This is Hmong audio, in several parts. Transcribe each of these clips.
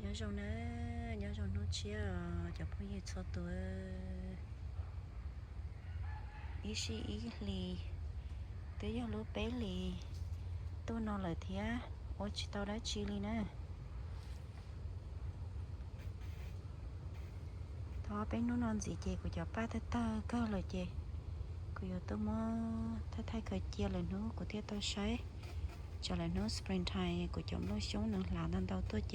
Nyob zoo na, nyob zoo hnub tshiab os cov phooj ywg txhua tus. Ib sij ib hlis, twb yog lub peb hlis tuaj no lawm thiab, ua tsis tau dab tsi li na. Tau peb hnub no ntxiv ces kuv cov paj tawg tawg kawg lawm ces kuv yuav tuaj muab thaij thaij khaws cia lwm hnub kuv thiaj tau saib. Tsam lwm hnub springtime kuv cov nplooj xyoob nws hlav ntau ntau tuaj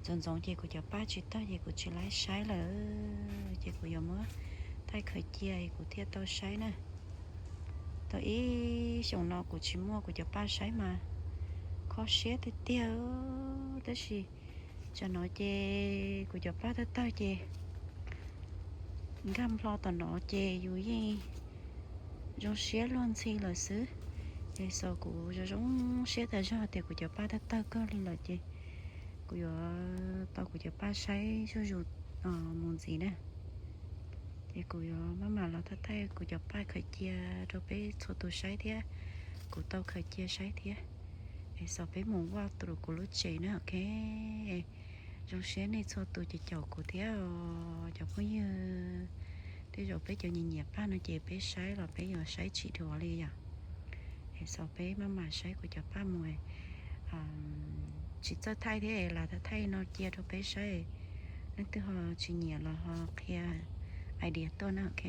ces ntxoov ntxoov ces kuv cov paj tsis tawg ces kuv tsis laib saib lawm, ces kuv yuav muab thaij khaws cia kuv thiaj tau saib na. Tau ib xyoos no kuv tsis muaj kuv cov paj saib mas kho siab tiag tiag, tab sis tsam no ces kuv cov paj tawg tawg ces nkag nplo tom no ces yus yeej zoo siab luag ntxhi lawm xwb. Es xaus kuv zoo zoo siab tas zog tias kuv cov paj tawg tawg kawg li lawm ces kuv yuav tau kuv cov paj saib zuj zus mus ntxiv na. Ces kuv yuav maj mam los thaij thaij kuv cov paj khaws cia rau peb txhua tus saib thiab, kuv tau khaws cia saib thiab. Es xaus peb mus walk through kuv lub tsev na, ok. Zoo siab nej txhua tus ces caum kuv thiab os cov phooj ywg. Tej zaum peb cov nyiam nyiam paj no ces peb saib los peb yuav saib tsis dhuav li yom. Es xaus peb maj mam saib kuv cov paj mus, tsis txawj thaij thiab es lam thaij no cia rau peb saib. Leej twg ho tsis nyiam los ho qhia idea tuaj na, ok.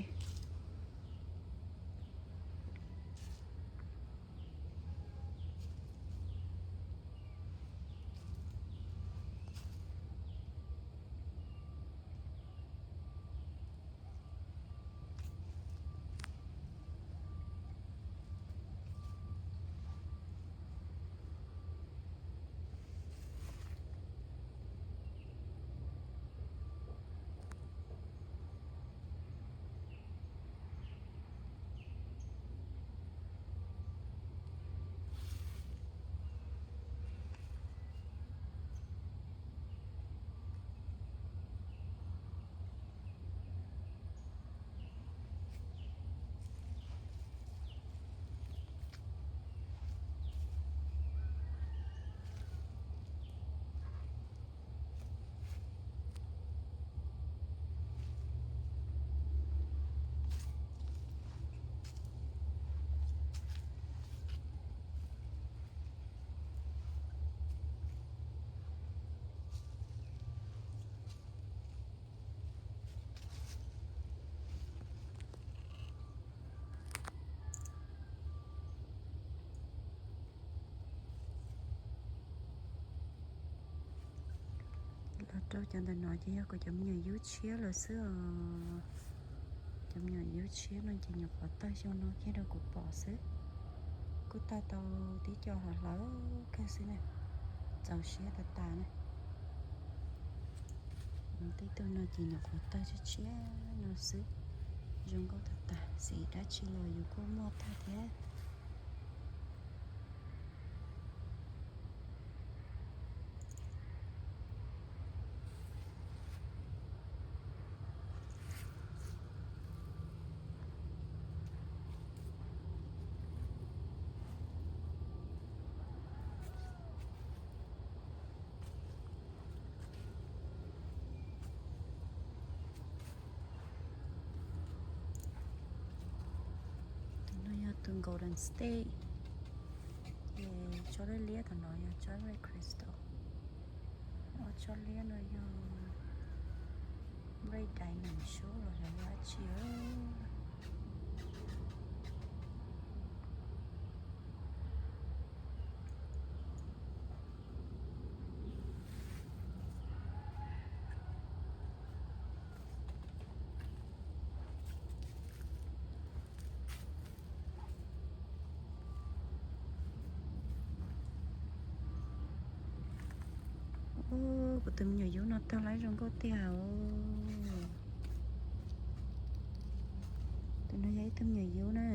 Los rau cov ntawm no ces yog kuv cov me nyuam yub tshiab lawm xwb os. Cov me nyuam yub tshiab no ces nyuam qhuav tawg xyoo no kiag rau kuv pom xwb. Kuj tawg tau tib co hlawv hlawv kawg xwb na, txaus siab tas tas na. Tib tug no ces nyuam qhuav tawg tshiab tshiab no xwb, zoo nkauj tas tas, xim dab tsi los yus kuj muaj tag thiab. Tus no yog tus Golden State, ces tsob liab liab tom no yog tsob Red Crystal. Ob tsob liab no yog Red Diamond sub los yog dab tsi. Kuv tus me nyuam yub no tawg laib zoo nkauj tiag os. Tus no yog ib tug me nyuam yub na.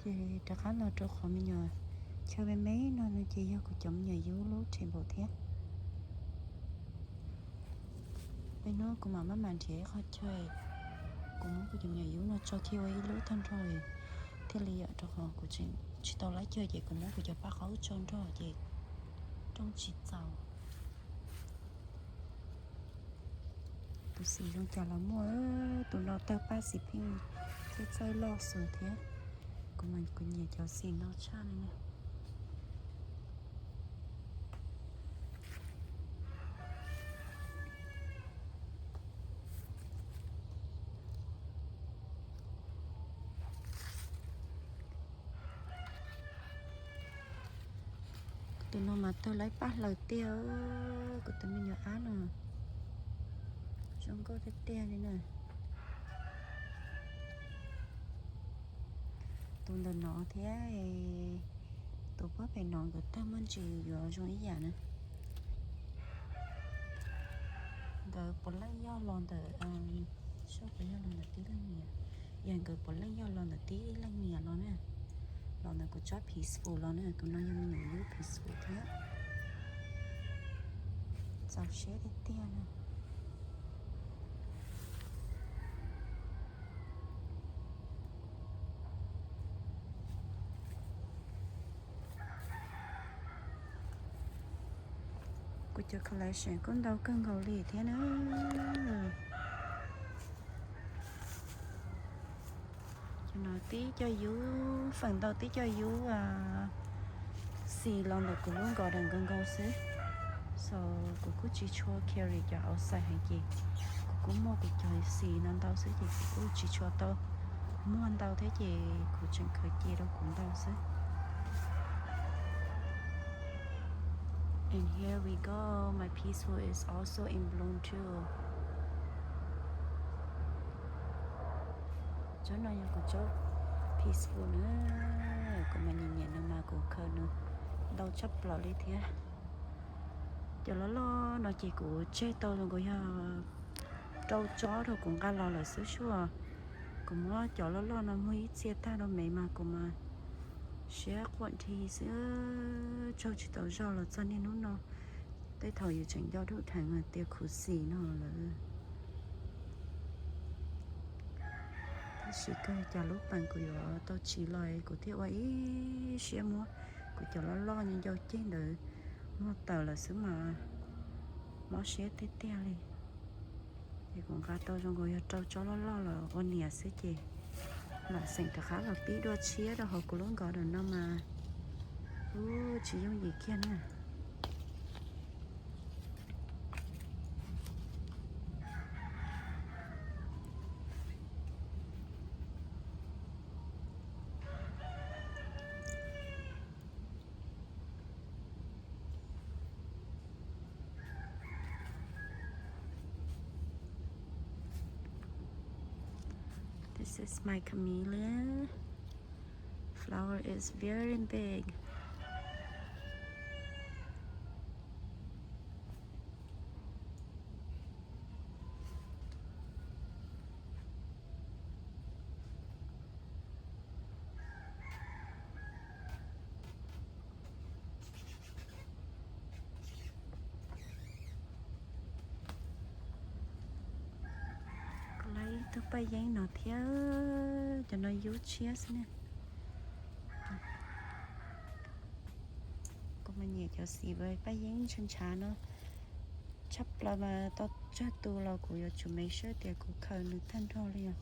Ces rov qab los rau qhov me nyuam chaw me me no no ces yog kuv cov me nyuam yub lub table thiab. Peb hnub kuv mam maj mam nrhiav ib qho chaw, kuv muab kuv cov me nyuam yub no tso kiag ua ib lub tag nrho thiaj li yom, rau qhov kuv tseem tsis tau laib chaw ces kuv muab kuv cov paj qaub tso nrog ces rooj tsis txaus. Tus xim zoo cas los muaj, tus no tawg paj xim pheej txawj txawj loj xus thiab. Kuv mas kuv nyiam cov xim no tshaj li na. Tus no mas tawg laib paj hlaws tiag, kuv tus me nyuam ab no zoo nkauj tiag tiag li na. Tus ntawm no thiab tus puag pem no nkawd tawg muaj ntsis yuav zoo ib yam na. Nkawd puav leej yog los ntawm, seb puas yog los ntawm tib leej niam, yog nkawd puav leej yog los ntawm tib leej niam los na, los ntawm kuv tsob peaceful los na, tus no yog me nyuam yub peaceful thiab. Txaus siab tiag tiag na. Kuv cov collection kuj ntau kawg nkaus li thiab na. Cov no tib co yub, feem ntau tib co yub xim los ntawm kuv lub garden nkaus nkaus xwb. So kuv kuj tsis tshua carry cov outside heev ces kuv kuj muaj kuv cov xim no ntau xwb ces kuv kuj tsis tshua tau muag ntau thiab ces kuv tseem khaws cia rau kuv ntau xwb. And here we go, my peaceful is also in bloom too. Tsob no yog kuv tsob peaceful na, kuv mas nyiam nyiam nws mas kuv khaws nws ntau tshaj plaws li thiab. Cov loj loj no ces kuv tseg tau zoo nkaus yog rau tsob rau kuv nqa los lawm xwb sua. Kuv muab cov loj loj no muag ib txhia tag rau me mas kuv mas siab quaj nthi xwb, tsaug tsis tau zog los txog niaj hnub no. Tej thaum yus tseem nco dub dheev hais tias khuv xim no lawm. Tab sis kawg cas lub pees kuv yuav tau tsim los kuv thiaj ua ib siab muab kuv cov loj loj ncau ceg ntawd muag tawm lawm xwb mas mob siab tiag tiag li. Ces kuv nqa tau zoo nkaus yog rau tsob loj loj los ua niam xwb ces mam xeem rov qab los pib dua tshiab rau hauv kuv lub garden no mas ub tsis yooj yim kiag na. This is my camellia. Flower is very big. Kuv laib ib tug paj yeeb no thiab, cov no yub tshiab xwb na. Kuv mas nyiam cov xim paj yeeb ntshav ntshav no tshaj plaws mas tau tsawg tus los kuv yuav tsum make sure tias kuv khaws nws tag nrho li os.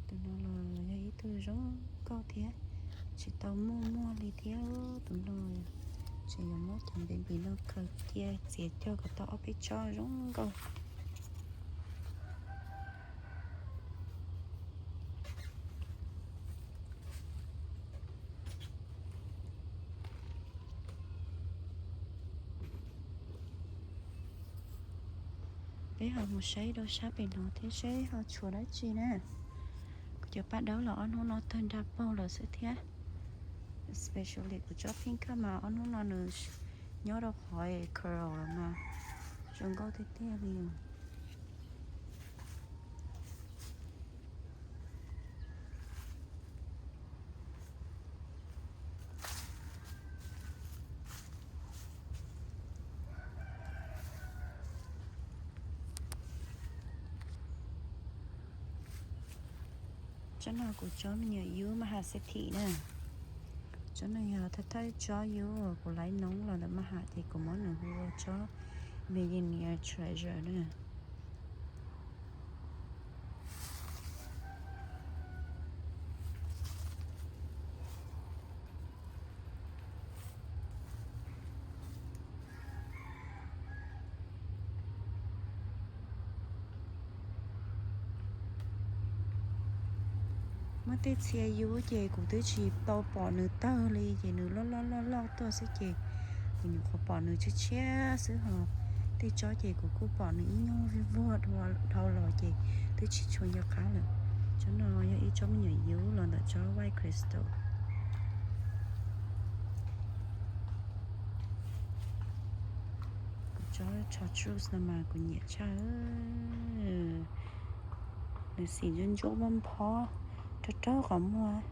Tus no los yog ib tug zoo nkauj thiab, tsis tau muaj muag li thiab. Tus no tseem yuav muab cov baby no khaws cia txiav cog kom tau ob peb tsob zoo nkauj. Peb ho mus saib rau sab pem no thiab seb ho tshuav dab tsi na. Kuv cov paj dawb los ob hnub no tawg nra paug lawm xwb thiab. Especially kuv tsob pink mas ob hnub no nws nyob rau qhov curl los mas Zoo nkauj tiag tiag li. Tsob no kuv tsob me nyuam yub maj ham xeb thim na. Tsob no yog thawj thawj tsob yub uas kuv laiv noob los ntawm maj ham ces kuv muab nws hu ua tsob Millionaire Treasure na. Muaj tej txhia yub ces kuv twb tsis tau pom nws tawg li ces nws loj loj loj loj tuaj xwb ces kuv nyuam qhuav pom nws tshiab tshiab xwb hos. Tej tsob ces kuv kuj pom nws ib nyuag vij vuag dhau los ces twb tsis tshua nco qab lawm. Tsob no yog ib tsob me nyuam yub los ntawm tsob white crystal. Kuv tsob chartreuse no mas kuv nyiam tshaj. Nws xim ntsuab ntsuab nphob nphob, raug raug qhov muag.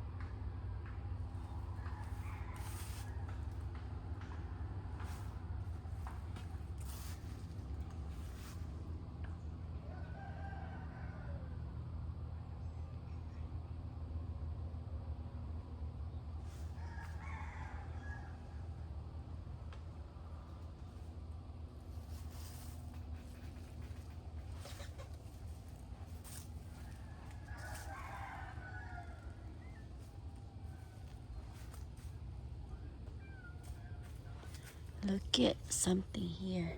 Look at something here.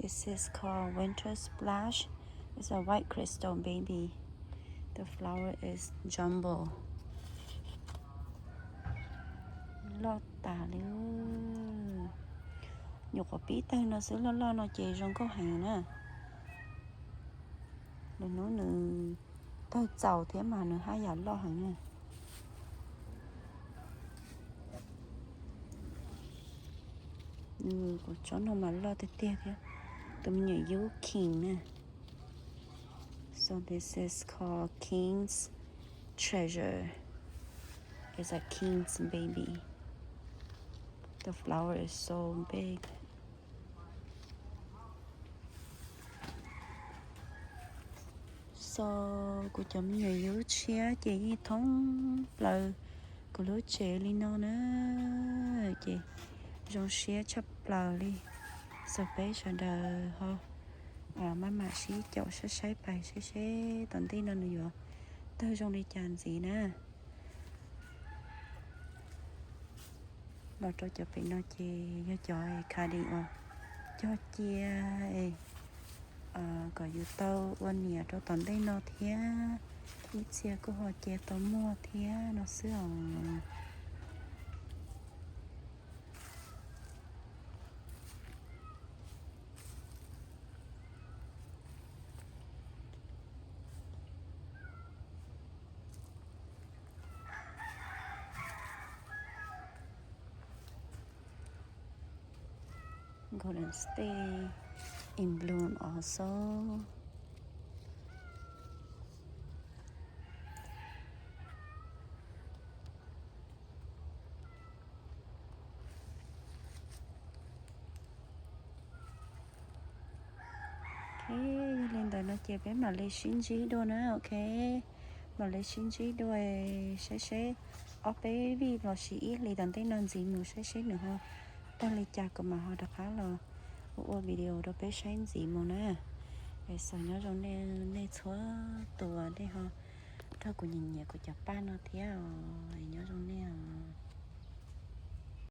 This is called Winter Splash. It's a white crystal baby. The flower is jumbo. Loj tas li. Nyuam qhuav pib tawg no xwb, loj loj no ces zoo nkauj heev na. Lwm hnub nws tawg txaus thiab mas nws haj yam loj heev na. Kuv tsob no mas loj tiag tiag thiab. Tus me nyuam yub king na. So this is called King's Treasure. It's a king's baby. The flower is so big. So kuv cov me nyuam yub tshiab ces yeej thoob plaws kuv lub tsev li no na, ces zoo siab tshaj plaws li. So peb sawv daws ho maj mam sib caum saib saib pais saib seb tom ntej no nws yuav tawg zoo li cas ntxiv na. Los rau cov pem no ces yog cov khadi uas cog cia kom yus tau ua niam rau tom ntej no thiab, ib txhia kuj ho cia tau muag thiab no xwb os. Golden stay in bloom also. Ok, yog li ntawd no ces peb mam li sib ntsib dua na, ok. Mam li sib ntsib dua, saib seb ob peb vij los sis ib hlis tom ntej no ntxiv mus saib seb nws ho tag li cas kuv mam ho rov qab los ua ua video rau peb saib ntxiv mus na. Es xav nyob zoo nej txhua tus, nej ho raug kuv nyiam nyiam kuv cov paj no thiab os, nyob zoo nej os.